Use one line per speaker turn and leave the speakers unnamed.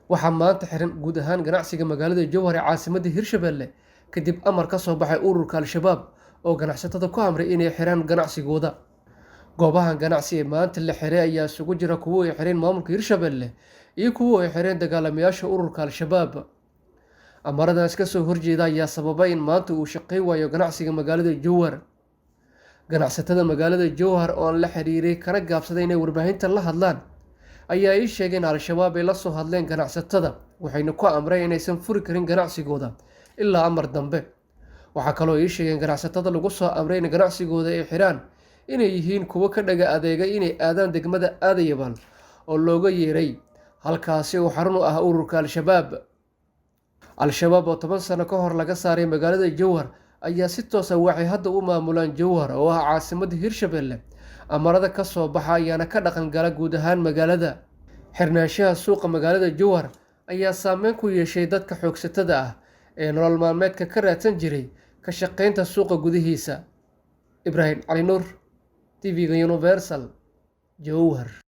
Waxaa maanta xiran guud ahaan ganacsiga magaalada Jowhar ee caasimadda Hirshabelle kadib amar ka soo baxay ururka Al-Shabaab oo ganacsatada ku amray inay xiraan ganacsigooda. Goobahan ganacsi ee maanta la xiray ayaa isugu jira kuwo ay xireen maamulka Hirshabelle iyo kuwo ay xireen dagaalamayaasha ururka Al-Shabaab. Amaradaas ka soo horjeeda ayaa sababay in maanta uu shaqayn waayo ganacsiga magaalada Jowhar. Ganacsatada magaalada Jowhar oo aan la xiriiray kana gaabsaday inay warbaahinta la hadlaan ayaa ii sheegay in Al-Shabaab ay la soo hadleen ganacsatada, waxayna ku amreen inaysan furi karin ganacsigooda ilaa amar dambe. Waxaa kaloo ii sheegeen ganacsatada lagu soo amray in ganacsigooda ay xiraan inay yihiin kuwo ka dhaga adeegay inay aadaan degmada Aadayabaal oo looga yeeray halkaasi oo xarun u ah ururka Al-Shabaab. Al-Shabaab oo 10 sano ka hor laga saaray magaalada Jowhar ayaa si toos ah waxay hadda u maamulaan Jowhar oo ah caasimadda Hirshabelle. Amarada ka soo baxa ayaana ka dhaqan gala guud ahaan magaalada. Xirnaanshaha suuqa magaalada Jowhar ayaa saameyn ku yeeshay dadka xoogsatada ah ee nolol maalmeedka ka raadsan jiray ka shaqaynta suuqa gudihiisa. Ibraahim Cali Nuur, TV-ga Universal, Jowhar.